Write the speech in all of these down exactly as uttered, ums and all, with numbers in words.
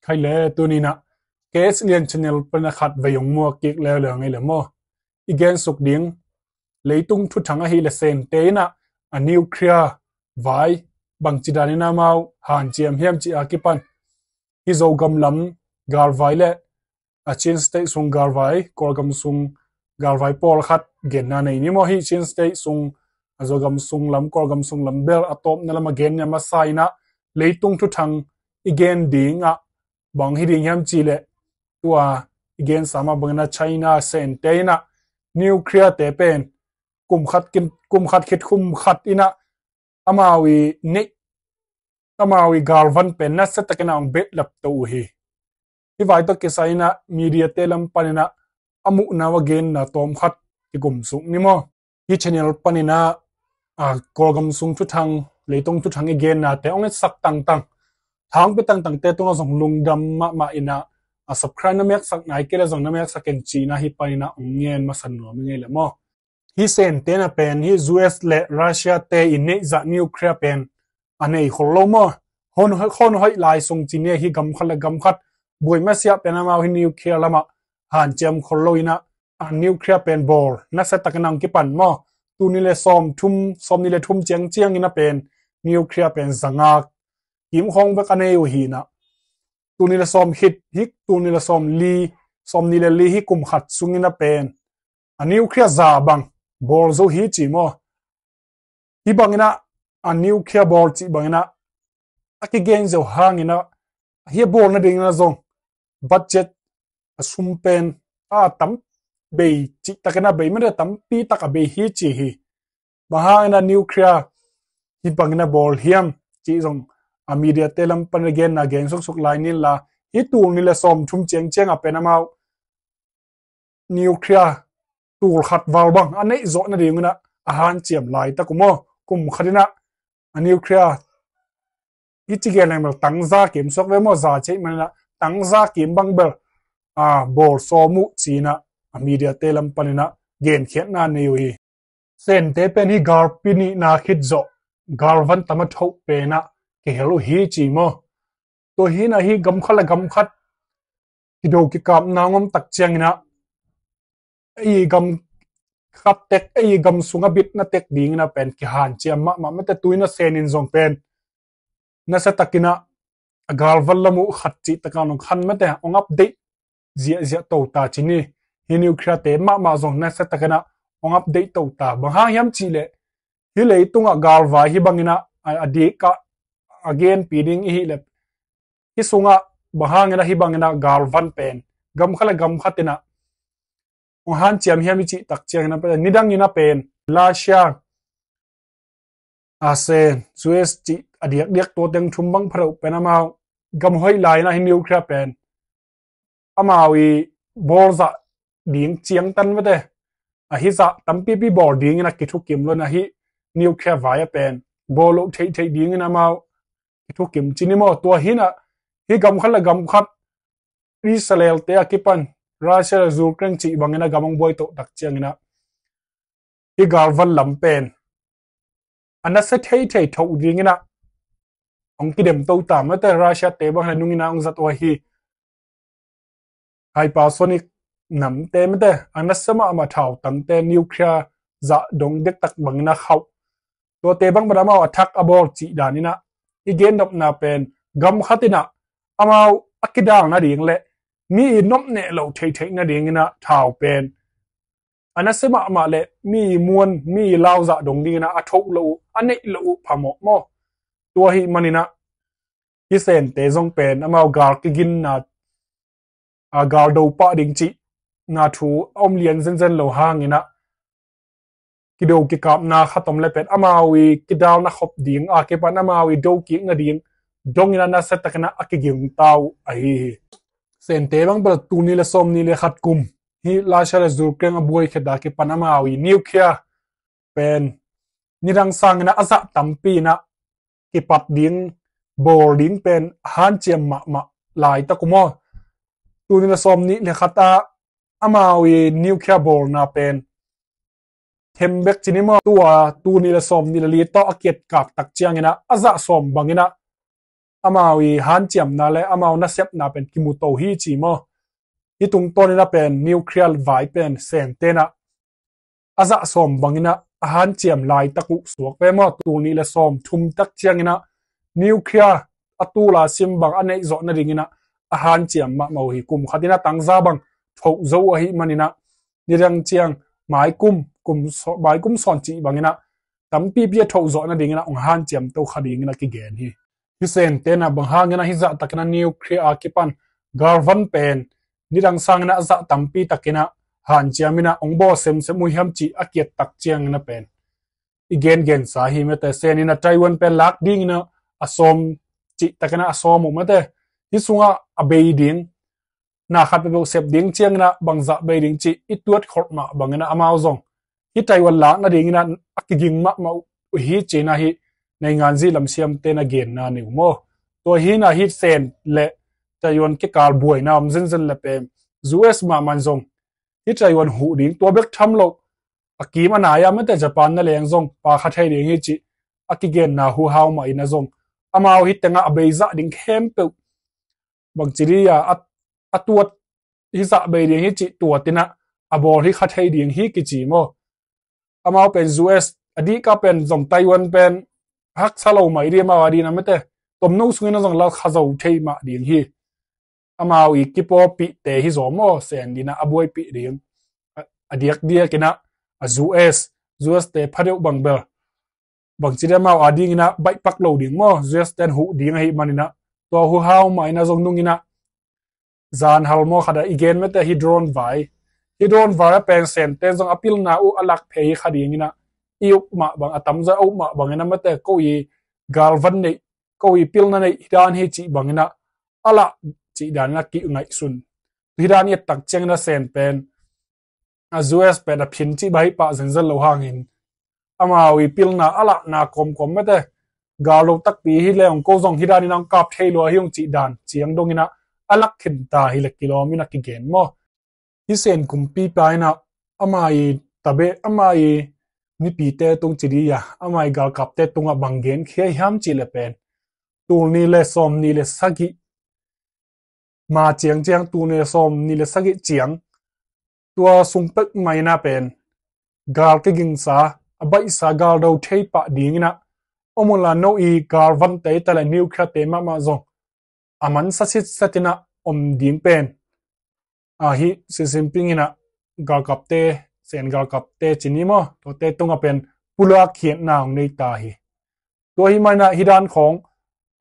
Hai le, tuni in ah K S Lian channel pan a khat vei hong muak kik leuleu ngei le maw. I gen suk ding, leitung thuthang ahih le Sente in ah a nuclear vai bangci dan in amau hanciam hiam cih a kipan, hi Zogam lam galvai le a Chin State sung galvai, Kawlgam sung galvai pawlkhat genna nei ni maw. Hi Chin State sung, a Zogam sung lam, Kawlgam sung lam bel a tawpna lam a gen ni a masa in ah leitung thuthang i gen ding ah bang hi ding hiam cih leh, tua i gensa mah bangin ah China Sente in ah nuclear te pen kum khat kin, kum khat khit kum khat in ah amau i neih, amau i galvan pen nasia takin ah hong behlap to uh hi. Hih vai tawh kisai in ah media te lam panin ah a muhna uh a genna tawm khat kikum suk ni maw. Hih channel panin ah, a, Kawlgam sung thuthang, leitung thuthang i gennate hong etsak tangtang, thangpi tangtangte tungah zong lungdam mahmah in ah, a, subscribe na meksak nai kei le zong na meksak in ci-in ah hih panin ah hong ngen masa nuam i ngei le maw. Hih Sente in ah pen hih U S le Russia te i neihzah nuclear pen a nei khol lo maw. Hon, hon hoih lai sung ci ni, hih gam khat le gam khat buai masiah pen amau hih nuclear lamah hanciam khol lo in ah, a nuclear pen bawl nasia takin ah hong kipan maw. Tul nih le sawm thum, sawm nih le thum ciangciang in ah pen nuclear pen zanga kim khawng bek a nei uh hi in ah, tul nih le sawm khit, hih tul nih le sawm li, sawm nih le li, hih kum khat sung in ah pen a nuclear za bang bawl zo hi ci maw. Hih bangin ah a nuclear bawl cih bangin ah a kigen zo hangin ah, hih a bawl nadingin ah zong budget, a sum pen a tam, bei cih takin ah bei mah, tampi tak a bei hi ci hi. Bang hangin ah nuclear hih bangin ah bawl hiam cih zong a media te lam pan a genna gen suksuk lai ni inla, hih tul nih le sawm thum ciangciang ah pen amau nuclear tul khat val bang a neih zawh nadingin ah a hanciam laitak uh maw. Kum khat in ah a nuclear i ci gen leng bel tangza kim suak ve maw, za cih man in ah tangza kim bang bel, a, bawl sawm uh ci-in ah a media te lam panin ah genkhiatna nei uh hi. Sente pen hih galpi nihna khit zawh galvan tam a thoh pen ah kihel uh hi ci maw. Tua hi in ah hih gam khat le gam khat kido kikapna hong om tak ciangin ah, ei gam khat tek, ei gam sung a bitna tek dingin ah pen kihanciam mahmah mate. Tu in ah Sen in zong pen nasia takin ah a galvan lam uh khat cih takin ah hong khan mate, hong update ziahziah to ta ci ni. Hih nuclear te mahmah zong nasia takin ah hong update to ta. Bang hang hiam cih leh, hih leitungah galvai hih bangin ah a, a dik ah a genpi ding i hih leh, hih sungah bang hangin ah hih bangin ah galvan pen gam khat le gam khat in ah hong hanciam hiam i cih tak ciangin ah, nidangin ah pen Russia, a, Sen, U S cih a diakdiak tua teng thum bang pha lo pen amau gam hoih lai in ah hih nuclear pen amau i bawl zah ding ciangtan mate, a hih zah tampipi bawl dingin ah kithukim lo in ah hih nuclear vai a pen bawl loh theihtheih dingin amau kithukim ci ni maw. Tua hi in ah hih gam khat le gam khat Israel te a kipan Russia le Ukraine cih bangin ah gam hong buai toh tak ciangin ah hih galvan lam pen a nasia theithei thoh dingin ah hong kidem to ta mate. Russia te bang le nungin ah hong zat uh hi. Hypersonic namte mate, a nasia mahmah thautangte, nuclear zah dong dektak bangin ah khauh, tuate bang bang amau a thak a bawl cih danin ah i gennopna pen gam khat in ah amau a kidal nading le mi i nopneh loh theihtheih nadingin ah thau pen a nasia mahmah le mi i muan, mi i lau zah dong dingin ah a thoh loh uh, a neih loh uh phamawh maw. Tua ahih manin ah hih Sente zong pen amau gal kiginna, a, gal do pah ding cihna thu a om lian zenzen lo hangin ah kido kikapna khat om le pen amau i kidalna khop ding a kipan amau i do kik nading dongin ah nasia takin ah a kiging ta uh ahi hi. Sente bang bel tul nih le sawm nih le khat kum hih Russia le Ukraine a buai khit a kipan amau i nuclear pen nidang sangin ah a zah tampi in ah kipat ding, bawl ding pen hanciam mahmah laitak uh maw. Tul nih le sawm nih le khat ah amau i nuclear bawlna pen them bek ci ni maw. Tua tul nih le sawm nih le li tawh a kietkak tak ciangin ah a zah sawm bangin ah amau i hanciamna le amau nasepna pen kimuto hi ci maw. Hi tungtawn in a pen nuclear vai pen Sen ten a a zah sawm bangin a a hanciam laitak uh suak ve maw. Tul nih le sawm thum tak ciangin a nuclear a tul a sim bang a neih zawh nadingin a a hanciam mahmah uh hi. Kum khat in a tangza bang thoh zo uh ahih manin a nidang ciang maikum, kum saw-, maikum sawn cih bangin a tampipi a thoh zawh nadingin a hong hanciam to kha dingin a kigen hi. Hi Sen ten a bang hangin a hi zah takin a nuclear a kipan galvan pen nidang sangin a zah tampi takin a hanciam in a hong bawl semsem uh hiam cih a kiat tak ciangin a pen i gengensa hi mate. Sen in a Taiwan pen lak dingin a a sawm cih takin a a sawm uh mate. Hi sungah a bei ding na khat peuhpeuh sep ding ciangin a bangzah bei ding cih i tuat khawh mah bangin a amau zong hi Taiwan lak nadingin a a kiging mahmah uh hi ci-in a hi naingan zihlam siamte na genna nei uh maw. Tua hi in a hi Sen le Taiwan kikal buaina om zenzen le pen U S mahmah in zong hi Taiwan huh ding, tua bek tham lo a kim a nai a mate Japan na leng zong pa kha thei ding hi cih a kigenna huhau mah in a zong amau hi tengah a beizah ding khempeuh bangci dih a, a, a tuat hi zah bei ding hi cih tuat in a a bawl hi kha thei ding hi kici maw. Amau pen U S a dihka pen zong Taiwan pen haksa lo mah i dih amau a dih na mate. Tomno sungin a zong la kha zo thei mah ding hi. Amau i kipawlpihte hi zaw maw, Sen in a a buaipih ding. A, a diakdiak in a, a U S, U S te phadeuh bang bel bangci dih amau a dingin a baihpak lo ding maw, U S ten huh ding ahih manin a. Tua huhau mah in a zong nungin a zan hal maw khat a i gen mate hi drone vai. Hi drone vai a pen Sen ten zong a pilna uh a lak phei hi kha dingin a i up mah bang, a tamzaw a up mah bangin a mate ko i galvan neih, ko i pilna neih hi dan hi cih bangin a a lah cih dan in a kingaihsun. Hi dan i et tak ciangin a Sen pen a U S pen a phin cih bang hi pah zenzen lo hangin amau i pilna a lahna kawmkawm mate. Gal lo takpi hi le hong ko zong hi dan in a hong kap thei lo hi hong cih dan ciang dongin a a lak khin ta hi le kilawm in a kigen maw. Hi Sen kumpipa in a ama i tabe, ama i mipite tung ci dih a, ama i galkapte tungah bang genkhia hiam cih le pen tul nih le sawm nih le sagih ma ciangciang, tul nih le sawm nih le sagih ciang tua sung pek mah in a pen gal kigingsa, a baihsa gal do thei pah dingin a om unla no i galvante i ta le nuclear te mahmah zong a mansa sitset in a om ding pen ahi Xi Jinping in a galkapte, Sen galkapte ci ni maw, tuate tungah pen pulak khiatna hong nei ta hi. Tua hi mah in a hi dan khawng,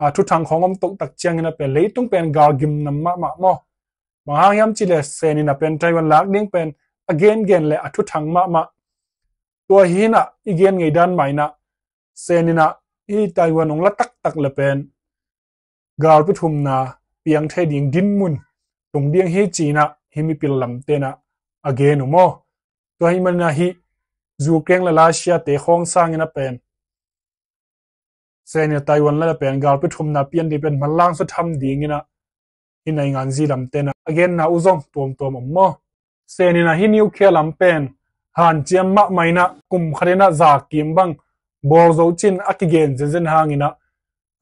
a, thuthang khawng om toh tak ciangin a pen leitung pen gal gimnam mahmah maw. Bang hang hiam cih le Sen in a pen Taiwan lak ding pen a gengen le a thuthang mahmah. Tua hi in a i gen ngei dan mah in a Sen in a hi Taiwan hong la taktak le pen galpi thumna piang thei ding dinmun tung ding hi ci-in a hi mipil lamte in a a gen uh maw. Tua hi mah in a hi Ukraine le Russia te khawng sangin a pen Sen in a Taiwan la pen galpi thumna pian ding pen manlang sua tham dingin a hi naingan zi lamte in a a genna uh zong tuamtuam om maw. Sen in a hi nuclear lam pen hanciam mahmah in a kum khat in a za kim bang bawl zo cin a kigen zenzen hangin a,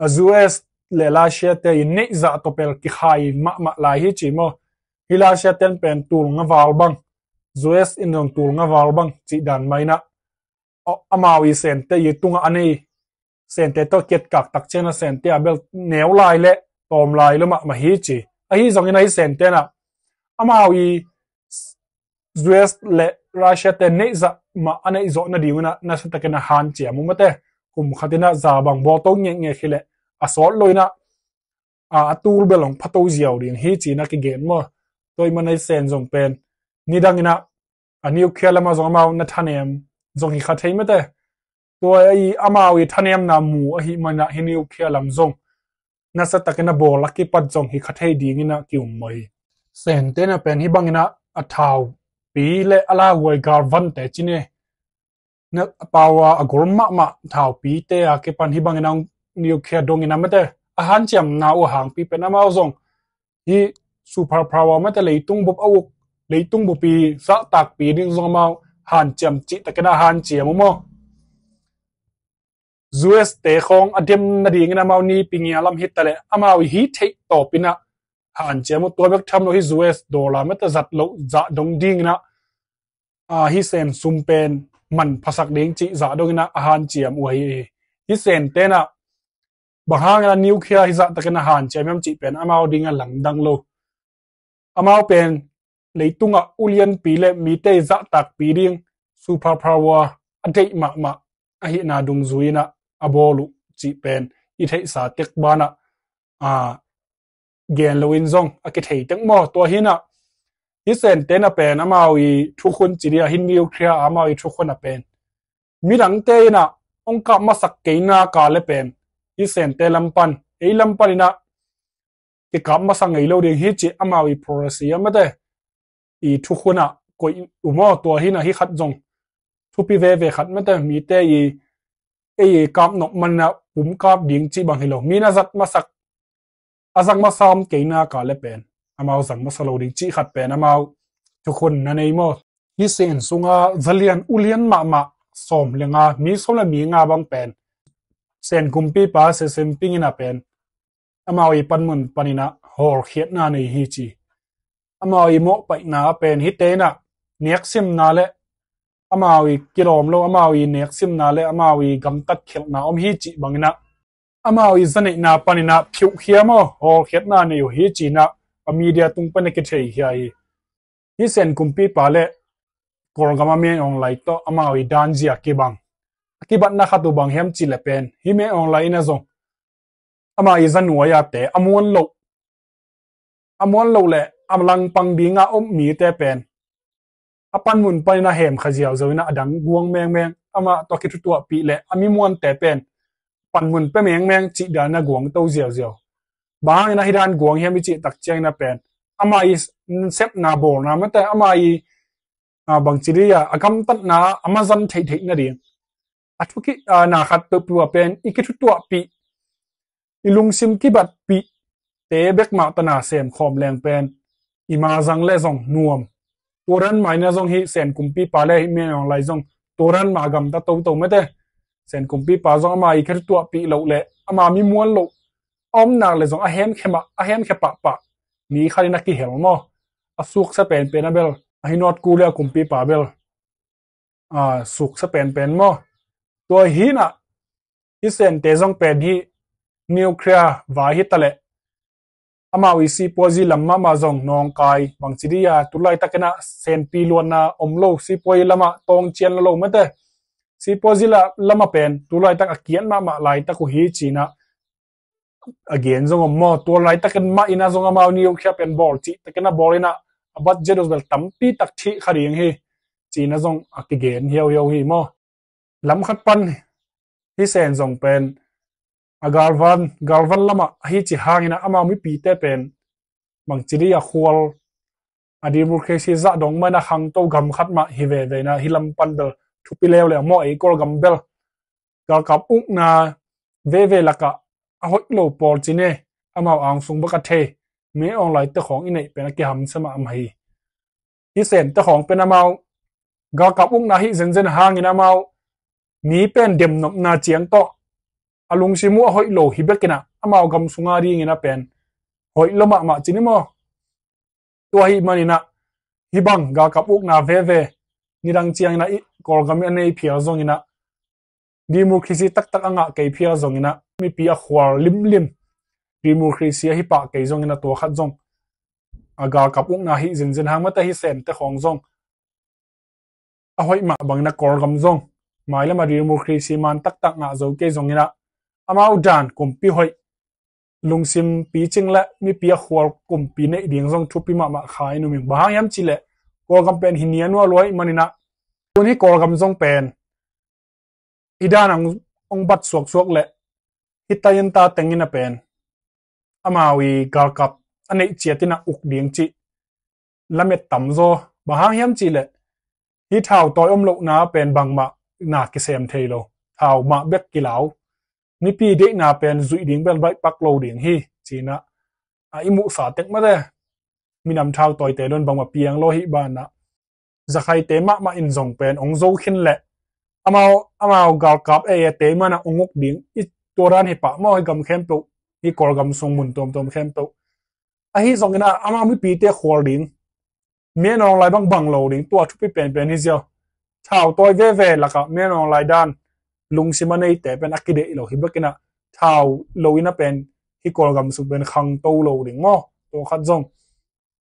a U S le Russia te i neihzah tawh pel kikhai mahmah lai hi ci maw. Hi Russia ten pen tul nga val bang, U S in zong tul nga val bang cih dan mah in a, a, amau i Sente i tungah a nei Sente tawh kiatkak tak ciangin a Sente a bel neu lai le tawm lai lo mahmah hi ci. Ahi zongin a hi Sente in a amau i U S le Russia te neihzah mah a neih zawh nading un a nasa takin a hanciam uh mate. Kum khat in a za bang bawlto ngekngek hi leh a sawt lo in a, a, a tul bel hong phato ziau ding hi ci-in a kigen maw. Tua ahih manin a hi Sen zong pen nidang in a, a nuclear lamah zong amau na thanem zong hi kha thei mate. Tua i amau i thanemna mu ahih manin a hi nuclear lam zong nasa takin a bawl a kipat zong hi kha thei dingin a ki-um maw hi. Sente in a pen hih bangin a, a thaupi le a lauhuai galvante ci ni. Na power a gol mahmah thaupite a kipan hih bangin a nuclear dongin a mate a hanciamna uh a hangpi pen amau zong hi super power mate leitung bup a uk, leitung bup i zahtakpi ding zong amau hanciam cih takin a hanciam uh maw. U S te khawng a dem nadingin amau nipi ngia lam hi taleh amau i hi theih tawpin ah hanciam uh. Tua bek tham lo hi, U S dollar mete zat loh zah dong dingin ah, a, hi Sen sum pen man phasak ding cih zah dongin ah a hanciam uh ahi hi. Hi Sen tenah bang hangin a nuclear hi zahtakin a hanciam hiam cih pen amau dingah lamdang lo. Amau pen leitungah ulianpi le mite i zahtakpi ding super power a deih mahmah ahihna dungzui-in ah a bawl uh cih pen i theihsa tek banah, a, gen loin zong a kithei tek maw. Tua hi-in ah hi Sen tenah pen amau i thukhun ci dia, hi nuclear amau i thukhun ah pen midangte in ah hong kap masak kei nak leh pen hi Sente lam pan, ei lam panin ah kikap masa ngei lo ding hi cih amau i prophecy a mete i thukhun ah koih uh maw. Tua hi-in ah hi khat zong thupi veve khat mete, mite i, ei i kap nop manin ah pum kap ding cih bang hi lo, mi na zat masak, a zang masa om kei nak leh pen amau zang masa lo ding cih khat pen amau thukhun na nei maw. Hi Sen sunga zalian ulian mahmah sawm le nga, mi sawm le mi nga bang pen Sen kumpipa Xi Jinping in ah pen amau i panmun panin ah hawlkhiatna nei hi ci. Amau i mawhpaihna pen hite in ah neksimna le amau i kilawm lo, amau i neksimna le amau i gamtat khialhna om hi cih bangin ah amau i zaneihna panin ah phiuhkhia maw, hawlkhiatna nei uh hi ci-in ah a media tung pan a kitheikhia hi. Hi Sen kumpipa le Kawlgam a Min Aung Hlaing tawh amau i danzia kibang. A kibatna khat uh bang hiam cih leh pen hi Min Aung Hlaing in ah zong ama i zanuai-ate a muan loh, a muan loh le a langpang dinga om mite pen a panmun panin a hemkha ziauziau in ah a dang guang mengmeng, amah tawh kithutuahpih le a mi muante pen panmun pia mengmeng cih dan a guangto ziauziau. Bang hangin ah hi dan guang hiam i cih tak ciangin ah pen ama i sepna bawlna mete, ama i, a, bangci dia a gamtatna a mazan theihtheih nading a thukih, a, na khat peuhpeuh ah pen i kithutuahpih, i lungsim kibatpih te bek mah tana semkhawm leng pen i ma zang le zong nuam. Tua dan mah in ah zong hi Sen kumpipa le hi Min Aung Hlaing zong tua dan mah gamta toto mete. Sen kumpipa zong ama i kithutuahpih loh le ama mi muan loh a om nak leh zong a hemkhe mah, a hemkhe pahpah mi khat in a kihel maw. A suksia penpen a bel ahi, North Korea kumpipa bel, a, suksia penpen maw. Tua hi-in ah hi Sente zong pen hi nuclear vai hi taleh amau i sipuazi lam mahmah zong nawngkai, bangci dia tulaitakin ah senpi luanna om lo, sipuazi lamah tawngcian lo lo mete. Sipuazi la-, lamah pen tulaitak a kiat mahmah laitak uh hi ci-in ah a gen zong om maw. Tua laitakin mah in ah zong amau nuclear pen bawl cihtakin a bawl in ah a budget uh bel tampi tak thih kha ding hi ci-in ah zong a kigen hiauhiau hi maw. Lam khat pan hi Sen zong pen a galvan, galvan lamah ahi cih hangin ah amau mipite pen bangci dia khual a democracy zah dong mah in ah khangto gam khat mah hi veve in ah hi lam pan bel thupi leuleu maw. Ei Kawlgam bel galkap ukna veve lakah a hoih lo pawl ci ne, amau angsung bek a thei Min Aung Hlaing te khawng i neih pen a kihamsia mahmah hi. Hi Sente khawng pen amau galkap ukna hih zenzen hangin amau mi pen demnopna ciang tawh a lungsim uh a hoih lo hi bekin ah amau gam sunga dingin ah pen hoih lo mahmah ci ni maw. Tua ahih manin ah hih bang galkap ukna veve nidang ciangin ah i Kawlgam i a nei phial zongin ah democracy taktak a ngah kei phial zongin ah mipi a khual limlim democracy ahi pah kei zongin ah tua khat zong a galkap ukna hih zenzen hang mah ta hi Sente khawng zong a hoih mah bangin ah Kawlgam zong mailam a democracy man taktak ngah zo kei zongin ah amau dan kumpi hoih, lungsim picing le mipi a khual kumpi neih ding zong thupi mahmah kha in um ing. Bang hang hiam cih leh Kawlgam pen hi nianua lua ahih manin ah tun hi Kawlgam zong pen hi dan ang ong bat suaksuak le hi taian ta tengin a pen amau i galkap a neih ciat in a uk ding cih lamet tam zaw. Bang hang hiam cih leh hi thau tawi om lohna pen bangmah na kisem thei lo, thau mah bek kilau, mipi deihna pen zuih ding bel baih pak lo ding hi ci-in ah a i muhsa tek mate. Minam thau tawite don bangmah piang lo hi banah zakhaite mahmah in zong pen ong zo khin leh Amau, amau galkap e e te mana ong uk ding i tua dan hi pah maw, hi gam khempeuh, hi Kawlgam sung mun tuamtuam khempeuh. Ahi zongin ah amau mipite khual ding, Min Aung Hlaing bang bang lo ding, tua thupi penpen hi ziau. Thau tawi veve lakah Min Aung Hlaing dan lungsim a neite pen a kideih lo hi bekin ah, thau lo in a pen hi Kawlgam sung pen khangto lo ding maw. Tua khat zong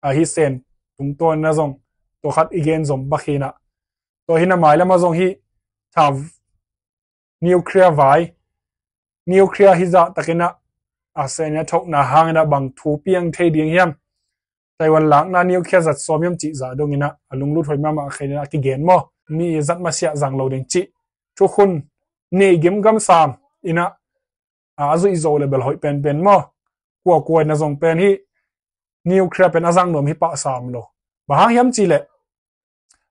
ahi Sen tungtawn in a zong tua khat i gen zom bak hi in ah, tua hi in a mailam a zong hi thau nuclear vai, nuclear hi zah takin ah a Sen a thokna hangin ah bang thu piang thei ding hiam? Taiwan lakna nuclear zat sawm hiam cih zah dongin ah a lunglut hoih mahmah khen in ah a kigen maw. Mi i zat masiah zang lo ding cih thukhun nei gimgam sam in ah a zuih zo le bel hoih penpen maw. Kuakua in a zong pen hi nuclear pen a zang nuam hi pah sam lo. Bang hang hiam cih leh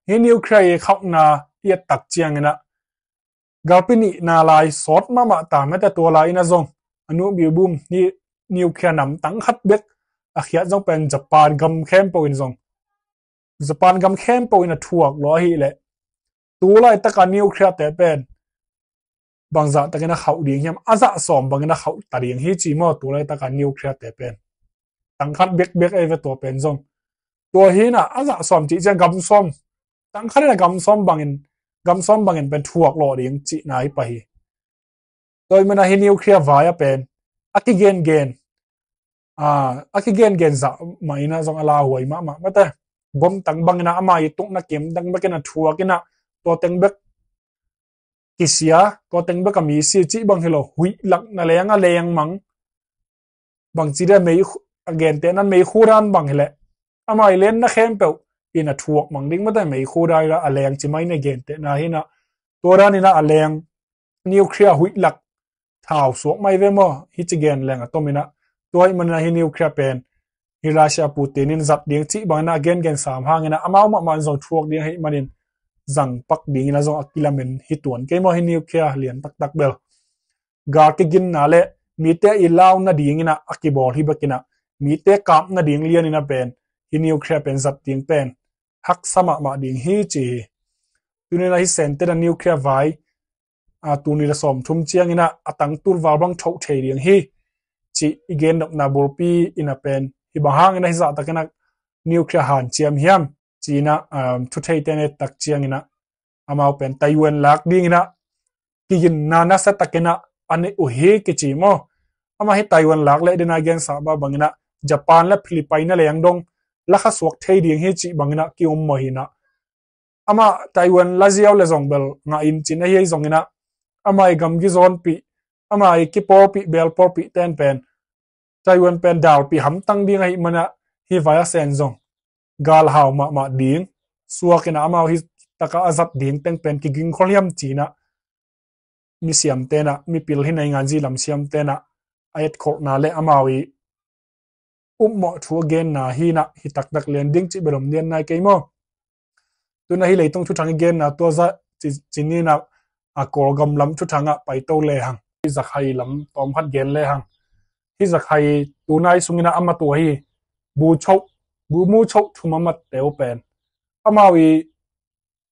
hi nuclear i khauhna i et tak ciangin ah galpi nihna lai sawt mahmah ta mete, tua lai in a zong a nuh biubum hi nuclear nam tang khat bek a khiat zong pen Japan gam khempeuh in zong, Japan gam khempeuh in a thuak lua ahih leh tu laitaka nuclear te pen bangzah takin a khauh ding hiam, a zah sawm bangin a khauh ta ding hi ci maw, tu laitaka nuclear te pen. Tang khat bekbek ei ve tua pen zong. Tua hi in ah a zah sawm cih ciang gam sawm, tang khat in a gam sawm bangin, gam sawm bangin pen thuak lawh ding cihna hi pah hi. Tua hi mana hi nuclear vai a pen a kigengen, a, a kigengen zah mah in ah zong a lauhuai mahmah mete. Bom tang bangin ah ama i tukna kim tang bekin a thuak in ah tua teng bek kisia, tua teng bek a mi si cih bang hi lo, huih lak na leng a leng mang. Bangci dia mei khu-, a gentehna meikhu dan bang hi leh ama i lenna khempeuh in a thuak mang ding mete, meikhu dan a leng ci mai in a gentehna hi in ah, tua dan in ah a leng nuclear huih lak thau suak mai ve maw, hi ci gen leng a tom in ah. Tua hi mana hi nuclear pen hi Russia Putin in zat ding cih bangin ah a gengen sam hangin ah amau mahmah in zong thuak ding ahih manin zang pak dingin ah zong a kilamen hi tuan kei maw, hi nuclear lian taktak bel. Gal kiginna le mite i lau nadingin ah a kibawl hi bekin ah mite kap nading lianin a pen hi nuclear pen zat ding pen haksa mahmah ding hi ci hi. Tunin ah hi Sente na nuclear vai a, tuni le sawm thum ciangin ah a tangtul val bang thoh thei ding hi cih i gen nopna bulpi in a pen hi bang hangin ah hi zah takin ah nuclear hanciam hiam ci in ah, um, thu theite na et tak ciangin ah amau pen Taiwan lak dingin ah kiginna nasa takin ah a neih uh hi kici maw. Ama hi Taiwan lak leh dena gensa ba bangin ah Japan le Philippine na leng dong lakha suak thei ding hi cih bangin ah ki-um maw hi in ah. Ama Taiwan la ziau le zong bel ngah in cin ahi zongin ah ama i gamgi zawnpih, ama i kipawlpih, belpawlpih ten pen Taiwan pen dalpih hamtang ding ahih mana hi vai a Sen zong galhau mahmah ding, suak in ah amau hi taka a zat ding teng pen kiging khol hiam ci in ah misiam ten ah, mipil hi nainganzi lam siam ten ah a etkholhna le amau i upmawh thu a genna hi in ah hi taktak lian ding cih bel om lian nai kei maw. Tun ah hi leitung thuthang i genna tua zah ci, ci in ah a Kawlgam lam thuthang ah paito lehang hi zakhai lam tawmkhat gen lehang. Hi zakhai tunai sungin ah a mat uh hi bu choh, bu mu choh thum a matte uh pen amau i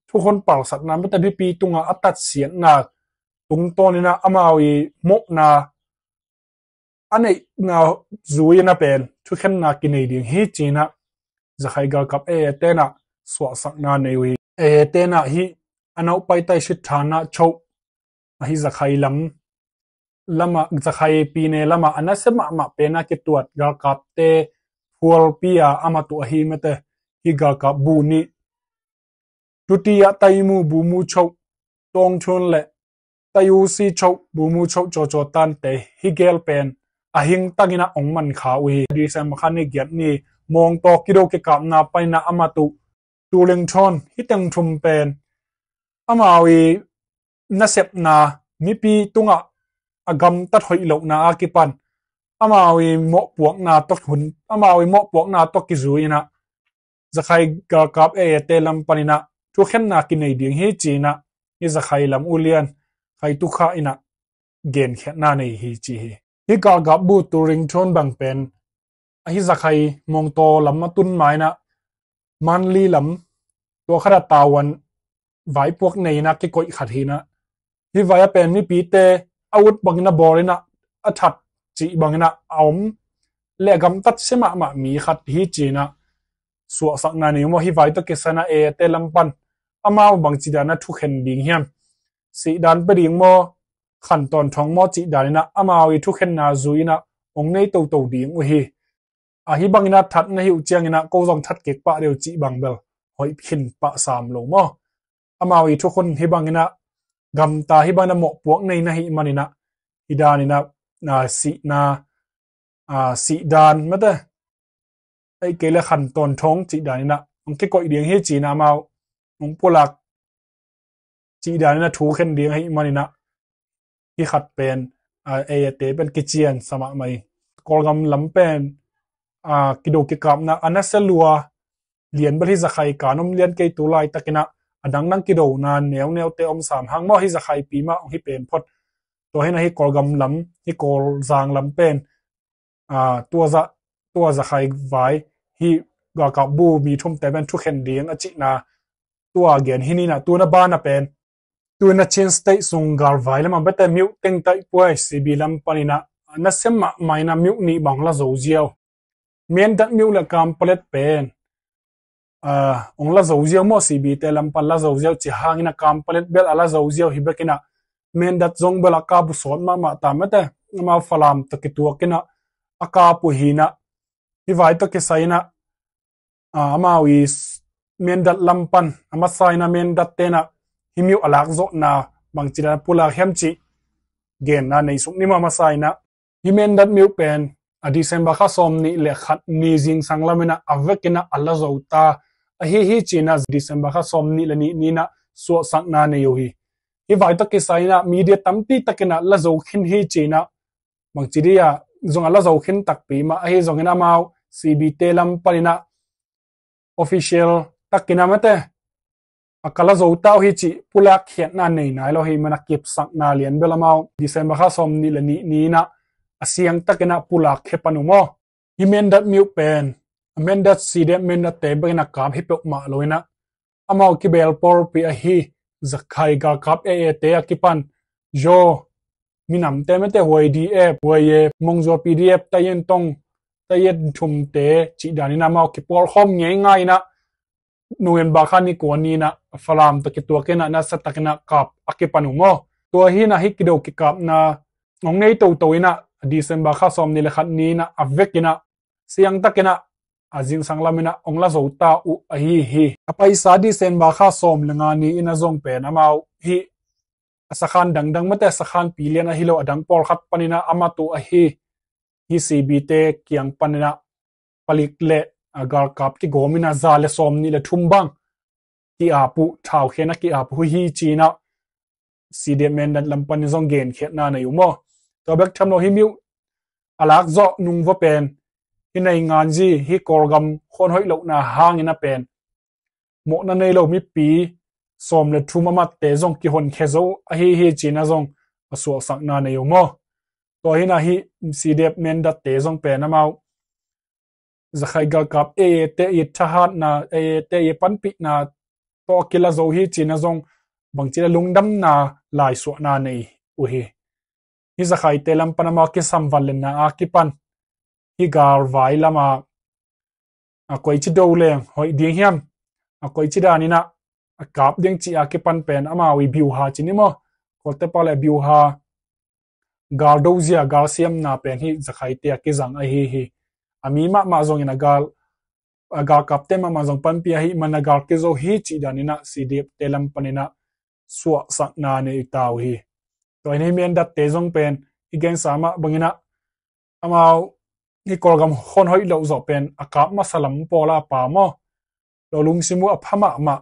thukhun palsatna mete, mipi tungah a tatsiatna tungtawnin ah amau i mawhna a neihna zui in a pen thukhenna kinei ding hi ci in ah zakhai galkap e e ten ah suahsakna nei uh hi. E e ten ah hi a naupai tai sit thanah choh ahi zakhai lam lamah, zakhai pine lamah a nasia mahmah pen a kituat galkapte phualpi a a mat uh ahi mete hi galkap bu nih Tuti ah Taimu bu mu choh, Tawngthun le Taiusi choh bu mu choh cawcaw tante hi gel pen a hing tangin ah ong man kha uh hi. December kha ni giat ni Mawngtaw kido kikapna paina a mat uh Tulingthon hi teng thum pen amau i nasepna mipi tungah a gamtat hoih lohna a kipan amau i mawhpuakna tawh hun, amau i mawhpuakna tawh kizui in ah zakhai galkap e e te lam panin ah thukhenna kinei ding hi ci in ah hi zakhai lam ulian khai tukha in ah genkhiatna nei hi ci hi. Hi galkap bu Tulingthon bang pen ahi zakhai Mawngtaw lam a tun ma in ah Manli lam tua khat a tawan vaipuak nei in ah kikoih khat hi in ah Hih vai a pen mipite a ut bangin a bawl in ah, a that cih bangin ah a om le a gamtat sia mahmah mi khat hi ci-in ah suahsakna nei uh maw? Hih vai tawh kisai in ah A A te lam pan amau bangci dan a thukhen ding hiam? Sihdan pia ding maw, khan tawnthawng maw cih dan in ah amau ii thukhenna zui in ah hong nei toto ding uh hi. A, hih bangin ah that na hih uh ciangin ah ko zong that kik pah deuh cih bang bel hoih khin pah sam lo maw? Amau ii thukhun hih bangin ah gamta, hih bangin ah mawhpuak nei na hih manin ah, hih danin ah, a, sihna, a, sihdan mate, ahih kei leh khan tawnthawng cih danin ah hong kikoih ding hi ci-in ah amau hong pulak cih danin ah thukhen ding ahih manin ah, hih khat pen, a, A A te pen kician sa mahmah hi. Kawlgam lam pen, a, kido kikapna a nasia lua lian bel hi. Zakhai kan om lian kei tu laitakin ah, a dangdang kidona neuneute om sam hang maw, hih Zakhaipi mah hong hi pen phot. Tua hi in ah hih Kawlgam lam, hih Kawlzang lam pen, a, tua za, tua Zakhai vai, hih galkap bu mi thumte pen thukhen ding a cihna tua gen hi. Hi in ah tu in ah ban a pen, tu in ah Chin State sung galvai lam a bete myo teng taih puai C B lam panin ah nasia mahmah in ah myo nih bang la zo ziau. Mindat myo le Kanpetlet pen, a, hong la zo ziau maw, C B te lam pan la zo ziau ci hangin ah Kanpetlet bel a la zo ziau hi bekin ah, Mindat zong bel a kap uh sawt mahmah ta mate, amau Falam tawh kituakin ah a kap uh hi in ah, hih vai tawh kisai in ah, a, amau ii s-, Mindat lam pan a masa in ah Mindat ten ah hih myo a lakzawhna bangci dan a pulak hiam cih genna nei suk ni maw? A masa in ah hih Mindat myo pen a December kha sawmnih le khat ni zingsang lamin ah a vekin ah a la zo ta ahi hi ci-in ah December kha sawmnih le nih ni-in ah suahsakna nei uh hi. Hih vai tawh kisai in ah media tampi takin ah la zo khin hi ci-in ah, bangci dia zong a la zo khin takpi mah ahi zongin amau C B te lam panin ah official takin ah mate, a, ka la zo ta uh hi cih pulak khiatna nei nai lo hi. Ahih manin ah kipsakna lian bel amau December kha sawmnih le nih ni-in ah a siang takin ah pulak khia pan uh maw? Hih Mindat myo pen a Mindat, C D F Mindat te bekin a kap hi peuhmah lo in ah, amau kibel pawlpi ahi Zakhai galkap A A te a kipan Zo minamte mate, Huai D F, Huai A, Mongzua P D F, Tayen Tong, Tayen Thumte cih danin ah amau kipawlkhawm ngeingai in ah November kha ni kua ni-in ah Falam tawh kituakin ah nasia takin ah kap a kipan uh maw? Tua hi in ah hih kido kikapna hong nei toto in ah December kha sawmnih le khat ni-in ah a vekin ah siang takin ah a zingsang lamin ah hong la zo ta uh ahi hi. A paisa December kha sawm le nga ni-in ah zong pen amau hih a sakhan dangdang mate, sakhan pi lian ahi lo a dang pawlkhat panin ah a mat uh ahi, hih C B te kiang panin ah palik le, a, galkap kigawm in ah za le sawmnih le thum bang ki-ap uh, thaukhen a ki-ap uh hi ci-in ah C D F Mindat lam panin zong genkhiatna nei uh maw? Tua bek tham lo, hih myo a lakzawh nung vua pen hih nainganzi, hih Kawlgam khuan hoih lohna hangin ah pen mawhna nei lo mipi sawm le thum a matte zong kihonkhia zo ahi hi ci-in ah zong a suahsakna nei uh maw? Tua hi in ah hih C D F Mindat te zong pen amau Zakhai galkap A A te ii thahatna, A A te ii panpihna tawh a kila zo hi ci-in ah zong bangci dan a lungdamna laisuahna nei uh hi. Hih Zakhaite lam pan amau kisam vanlenna a kipan hih galvai lam ah, a, koici do leng hoih ding hiam, a, koici danin ah a kap ding cih a kipan pen amau ii byuha ci ni maw? Kawlte pau leh byuha, gal dozia, gal siamna pen hih Zakhaite a kizang ahi hi. A mi mahmah zongin a gal, a galkapte mahmah zong panpih ahih manin a gal kizo hi cih danin ah C D F te lam panin ah suahsakna nei ta uh hi. Tua hi in ah hih Mindat te zong pen i gensa mah bangin ah amau hih Kawlgam khuan hoih loh zawh pen a kap masa lam pawl a pau maw? Lo lungsim uh a pha mahmah.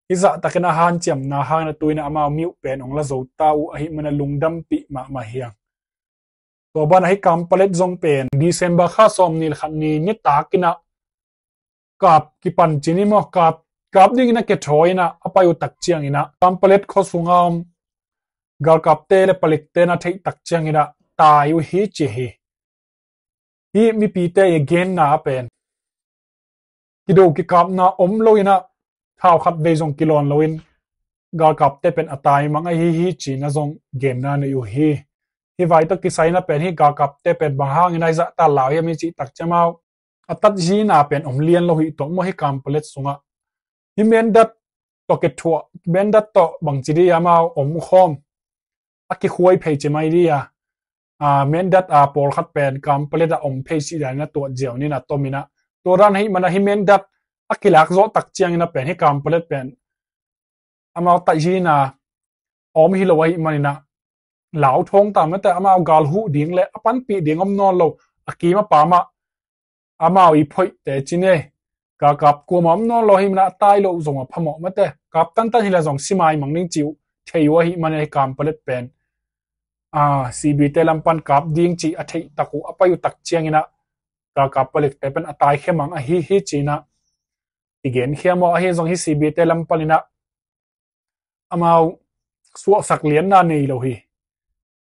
Hih zahtakin a hanciamna hangin ah tu-in ah amau myo pen hong la zo ta uh ahih manin a lungdampih mahmah hi hang. Tua ban ah hih Kanpetlet zong pen December kha sawmnih le khat ni nitakin ah kap kipan ci ni maw, kap, kap dingin a kithawi in ah a pai uh tak ciangin ah Kanpetlet khua sunga om galkapte le palikte in a theih tak ciangin ah tai uh hi ci hi. Hih mipite ii genna ah pen kido kikapna om lo-in ah, thau khat vei zong kilawn loin, galkapte pen a tai mang ahi hi ci-in a zong genna nei uh hi. Hih vai tawh kisai-in a pen hih galkapte pen bang hangin a hi zahtak lau hiam i cih tak ciang amau a tatzina pen om lian lo hi tuak maw hih Kampalet sungah. Hih Mindat tawh kithuah, Mindat tawh bangci dih amau omkhawm a kikhuai phei ci mai dih a, a, Mindat a pawlkhat pen Kampalet ah om phei cih danin a tuat ziau ni-in a tom in a, tua dan ahih manin a hih Mindat a kilak zawh tak ciangin a pen hih Kampalet pen amau tatzina om hi lo ahih manin a lau thawng ta mate, amau gal huh ding le a panpih ding om nawn lo, a kim a pam ah amau i phoihte ci ni. Galkap kuamah om nawn lo ahih manin a tai loh zong a phamawh mate, kap tantan hi leh zong si maimang ding cih uh thei uh ahih manin a hih Kampalet pen, a, CB te lam pan kap ding cih a theih tak uh a pai uh tak ciangin a galkap palikte pen a taikhia mang ahi hi ci-in a kigenkhia maw. Ahi zong hih CB te lam panin a amau suahsak lianna nei lo hi.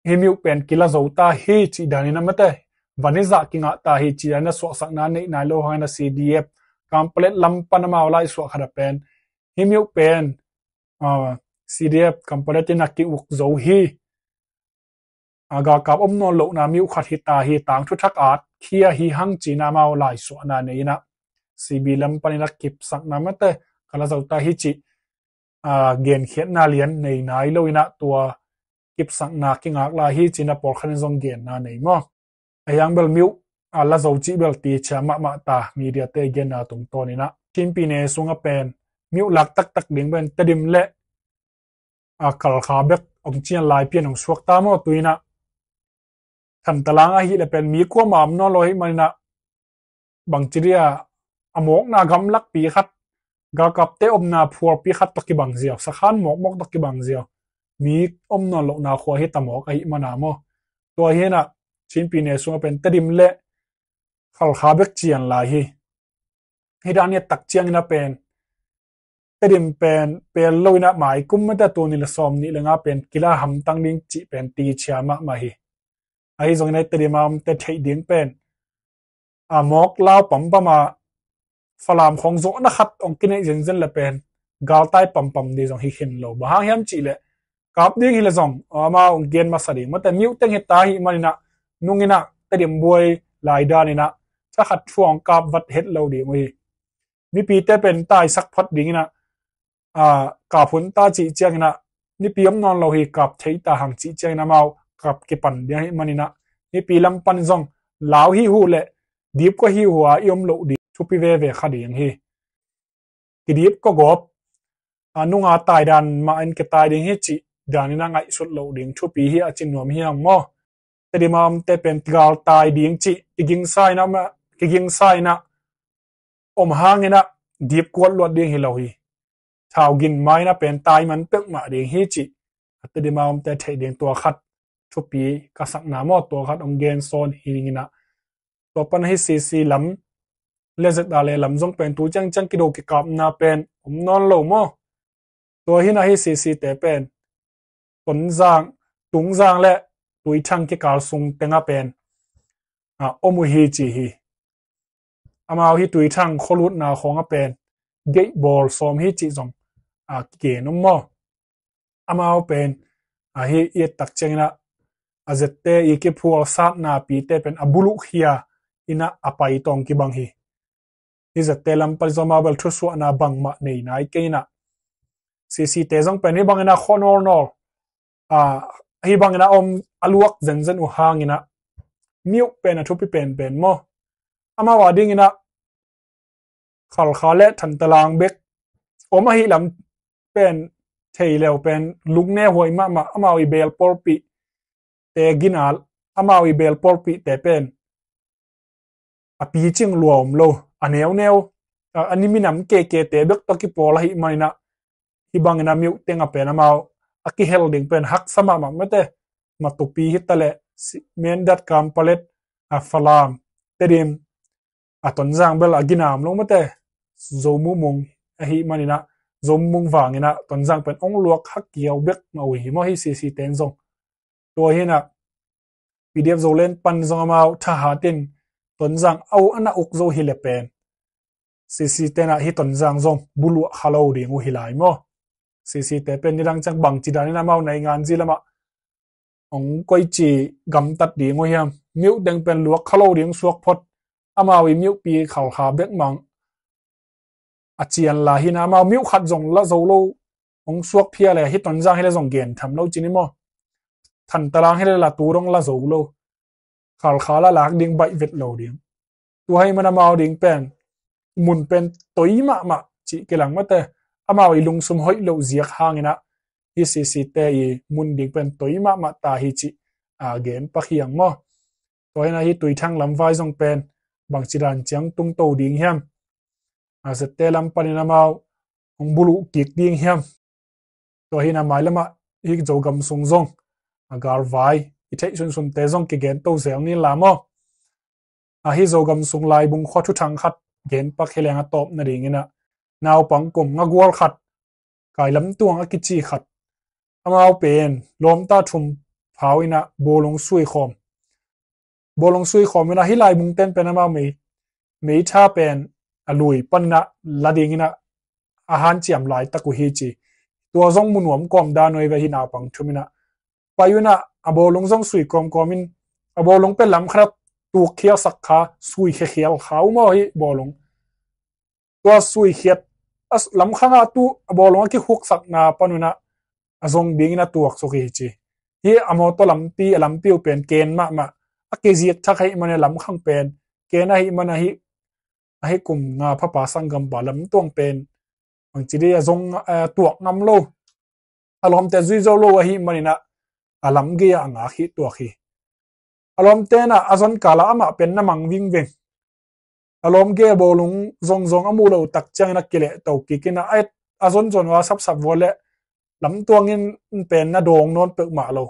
Hih miuh pen kila zo ta hi cih danin a mate, van i zah kingah ta hi cih danin a suahsakna neih nai lo hangin a CDF Kampalet lam pan amau laisuah khat ah pen hih miuh pen, a, CDF Kampalet in a ki-uk zo hi. A, galkap om nawn lohna miuh khat hi ta hi, tangthu thak at khia hi hang ci-in a amau laisuahna nei in a, CB lam panin a kipsakna mate, kala zo ta hi cih, a, genkhiatna lian nei nai lo in a tua kipsakna kingak lai hi ci-in a pawlkhat in zong genna nei maw. A hiang bel miuh, a, la zo cih bel tichia mahmah ta, media te genna tungtawn in a. Chin pyine sungah pen miuh lak taktak ding pen Tedim le a, Khalkha bek hong cian lai pian hong suak ta maw tu-in a. Thantalang ahih leh pen mi kuamah om nawn lo ahih manin a, bangci dih a, a mawkna gamlakpi khat, galkapte omna phualpi khat tawh kibang ziau, sakhan mawkmawk tawh kibang ziau, mi om nawn lohna khua hi ta mawk ahih manin a maw. Tua hi-in a Chin pyine sungah pen Tedim le Khalkha bek cian lai hi. Hih dan i et tak ciangin a pen Tedim pen pel lo in a mai kum mate, tul nih le sawmnih le nga pen kila hamtang ding cih pen tichia mahmah hi. Ahi zongin a Tedim a omte theih ding pen, a, mawk lau pampam a Falam khawng zawhna khat hong kineih zenzen le pen galtai pampam ding zong hi khin lo. Bang hang hiam cih leh kap ding hi leh zong amau hong gen masa ding mate, miuh teng hi ta ahih manin a, nung in a Tedim buai lai dan in a thakhat thu hong kap vat het lo ding uh hi. Mipite pen taisak phot ding in a, a, kap hun ta cih ciangin a, mipi om nawn lo hi, kap thei ta hang cih ciangin a amau kap kipan ding ahih manin a, mipi lam pan zong lau hi uh le dipkua hi uh a i om loh ding thupi veve kha ding hi. Kidipkua gawp, a, nunga tai dan mah in kitai ding hi cih danin a ngaihsut loh ding thupi hi a ci nuam hi hang maw. Tedim a omte pen galtai ding cih kigingsa in a, kigingsa in a om hangin a dipkuat luat ding hi lo hi. Thau gin mai in a pen tai man peuhmah ding hi cih a Tedim a omte theih ding tua khat thupi ka sakna maw, tua khat hong gen sawn hi ding in a. Tua pan a hih CC lam le ZRA lam zong pen tu ciangciang kido kikapna pen om nawn lo maw. Tua hi-in a hih CC te pen Tonzang, Tungzang le Tuithang kikal sung teng ah pen, a, om uh hi ci hi. Amau hih Tuithang khualutna khawng ah pen geih bawl sawm hi cih zong, a, kigen om maw. Amau pen, a, hih i et tak ciangin a, a zette i kiphual satnapite pen a buluh khia in a, a pai tawh kibang hi. Hih zette lam pan zong amau bel thusuahna bangmah nei nai kei in a, CC te zong pen hih bangin a khua nawlnawl, a, hih bangin a om a luak zenzen uh hangin a, miuh pen a thupi penpen maw. Amau a dingin a Khalkha le Thantalang bek om ahih lam pen thei leu pen lungneu huai mahmah, amau i beel pawlpih te gina, amau i beel pawlpih te pen a picing lua om lo, a neuneu, a, a ni minam kekete bek tawh kipawl ahih manin a, hih bangin a miuh teng ah pen amau a kihel ding pen haksa mahmah mate, Matupi hi ta leh, si-, Mindat, Kanpetlet, a, Falam, Tedim, a, Tonzang bel a gina om lo mate, Zo Mumung ahih manin a, Zo Mumung vangin a Tonzang pen ong luak hak kiau bek mah uh hi maw hih CC ten zong. Tua hi-in a PDF Zoland pan zong amau thahat in Tonzang a uh a na uk zo hi le pen CC ten a hih Tonzang zong buluah kha lo ding uh hi lai maw. Sisite pen nidang ciang bangci danin amau naingan zi lamah hong koici gamtat ding uh hiam? Miuh teng pen luak kha lo ding suak phot, amau i miuhpi Khalkha bek mang a cian lai hi na, amau miuh khat zong la zo lo, hong suak phia le hi Tonzang hi le zong gen tham lo ci ni maw? Thantalang hi le la tu dong la zo lo. Khalkha la lak ding baih vet lo ding. Tua hi man amau ding pen mun pen toi mahmah cih kilang mate, amau i lungsum hoih loh ziak hangin ah hi Sisite i mun ding pen toi mahmah ta hi cih a gen pakhiang maw? Tua hi na hi Tuithang lam vai zong pen bangci dan ciang tungto ding hiam? A Zette lam panin amau hong buluh kik ding hiam? Tua hi na mailamah hi Zogam sung zong a galvai i theih sunsunte zong kigen to zel ni la maw? A hi Zogam sung laibung khua thuthang khat gen pak hi leng a tawp nadingin ah naupang kum nga gual khat, Kai Lam Tuang a kici khat, amau pen lawmta thum phau in ah bawlung sui khawm. Bawlung sui khawm in ah hi laibung ten pen amau mei, meitha pen a lui panin ah la dingin ah a hanciam laitak uh hi ci. Tua zong mu nuam kawm dan uh hi ve hi naupang thum in ah. Pai un ah a bawlung zong sui kawmkawm in a bawlung pen lam khat ah tuk khialsak kha, sui khiakhial kha uh maw hi bawlung. Tua sui khiat a s-, lam khang ah tu a bawlung a kikhuksakna pan un ah a zong dingin a tuaksuk hi ci. Hi a mawtaw lampi, a lampi uh pen ken mahmah, a kizik thak ahih man a lam khang pen ken ahih man ahi, ahi kum nga phapa sanggampa Lam Tuang pen bangci dih a zong, eh, tuak ngam lo. A lawmte zui zo lo ahih manin ah a lam gei ah a ngak hi tuak hi. A lawmte in ah a zon kal ah amah pen na mang vingveng. A lawm gei a bawlung zongzong a muh loh tak ciangin a kileh to kik in ah a, a zonzon uh a sapsap vua le Lam Tuang in pen na dawng nawn peuhmah lo.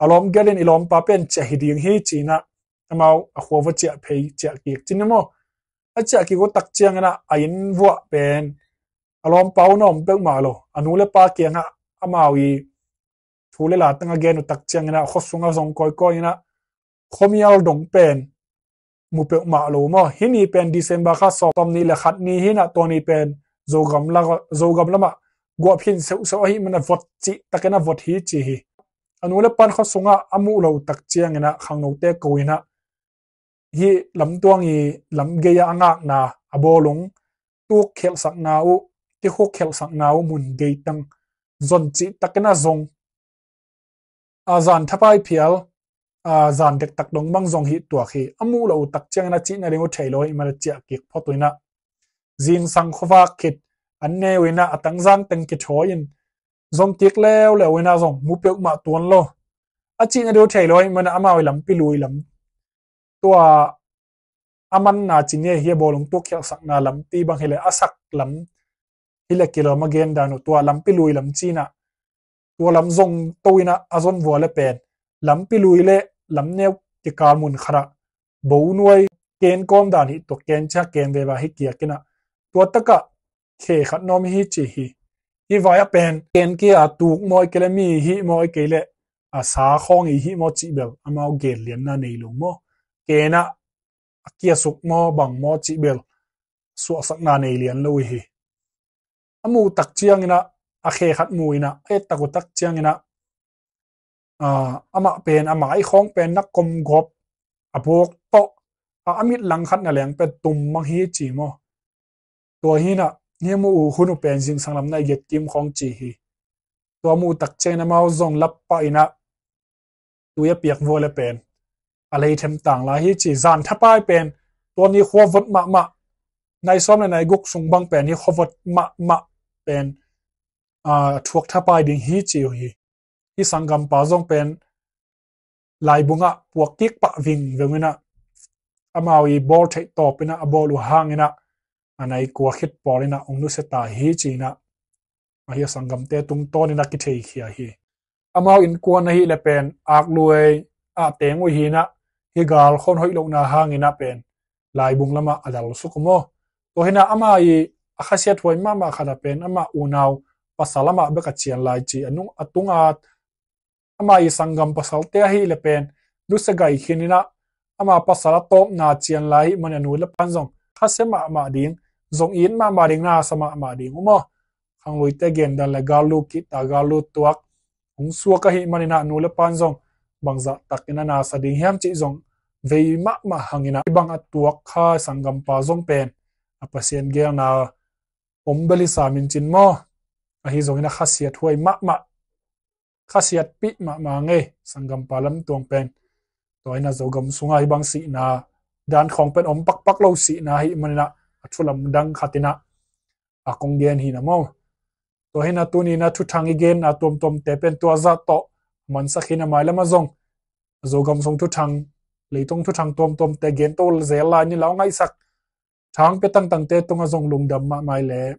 A lawm gei in i lawmpa pen ciah hi ding hi ci in ah amau a khua va ciah phei, ciah kik ci ni maw? A ciah kik uh tak ciangin ah a inn vuah pen a lawmpa uh na om peuhmah lo. A nu le pa kiangah amau i thu le la teng a gen uh tak ciangin ah khuasung ah zong kawikawi in ah khuamial dong pen mu peuhmah lo maw? Hi ni pen December kha sawm, sawm nih le khat ni hi in ah tua ni pen Zogam la, Zogam lamah guah phin seuhseuh ahih man a vot cih takin a vot hi ci hi. A nu le pa in khuasung ah a muh loh tak ciangin ah khangnote ko in ah hi Lam Tuang i lam gei ah a ngakna, a bawlung tuk khialhsakna uh, kikhuk khialhsakna uh mun gei tang zon cih takin a zong. A zan thapai phial, a zan dektak dong bang zong hi tuak hi. A muh loh uh tak ciangin a cih nading uh thei lo hi man a ciah kik phot uh in ah zingsang khuavak khit an ne uh in ah a tangzang teng kithawi in zong kik leuleu uh in ah zong mu peuhmah tuan lo. A cih nading uh thei lo hi man a amau i lampi lui lam tua a manna ci ni hi a bawlung tuk khialhsakna lampi bang hi le a sak lam hi le kilawm a gen dan uh tua lampi lui lam ci in ah tua lam zong to in ah a zon vua le pen lampi lui le lam neu kikal mun khat ah bo nuai ken kawm dan hi tuak, ken ciah ken veva hi kiak in ah tua takah khe khat nawm hi ci hi. Hi vai ah pen ken kia tuk maw i kei le mi hi maw i kei le a sa khawng i hi maw cih bel amau gen lianna nei lo maw? Ken ah a kiasuk maw bang maw cih bel suahsakna nei lian lo hi. A muh tak ciangin ah a khe khat mu in ah a et tak uh tak ciangin ah, ah, amah pen a mai khawng pen na kom gawp a bawk tawh a, a mit lang khat na leng pen tum mang hi ci maw? Tua hi in ah hi a muh uh hun uh pen zingsang lam na i giat kim khawng ci hi. Tua muh tak ciangin amau zong lap pah in ah tui a piak vua le pen a lei them tang lai hi ci. Zan thapai pen tua ni khua vot mahmah, nai sawm le nai guk sung bang pen hi khua vot mahmah pen, ah, thuak thapai ding hi ci uh hi. Hi sanggampa zong pen laibung ah puak kik pah vingveng in ah amau i bawl theih tawp in ah a bawl uh hang in ah a nai kua khit pawl in ah hong nusia ta hi ci in ah a hi a sanggamte tungtawn in ah kitheikhia hi. Amau innkuan ahih le pen akluai ah teng uh hi in ah hi gal khawn hoih lohna hang in ah pen laibung lamah a dalsuk uh maw? Tua hi in ah ama i a khasiat huai mahmah khat ah pen amah unau pasal amah bek a cian lai ci a nung a tunga ama i sanggam pasalte ahih le pen nusia gai khin in ah ama pasal a tawpna cian lai ahih man a nu le pan zong khasia mahmah ding, zong it mahmah ding, na sa mahmah ding uh maw? khangluite gendan le gallut kihta, gallut tuak hong suak ahih manin ah nu le pan zong bangzah takin a nasa ding hiam cih zong vei mahmah hangin ah, hih bang a tuak kha sanggampa zong pen a Pasian geelna om bel hi sam in cin maw? Ahi zongin a khasiat huai mahmah, khasiatpih mahmah ngei sanggampa lamtuang pen. Tua hi a Zogam sungah hih bang sihna dan khawng pen om pakpak lo sihna ahih manin ah a thu lamdang khat in ah a kong gen hi a maw? Tua hi a tuni in a thuthang i genna tuamtuamte pen tua zah tawh mansak hi a, mailam ah zong Zogam sung thuthang, leitung thuthang tuamtuamte gen to zel lai ni, lau ngaihsak thang pia tangtangte tungah zong lungdam mahmah leh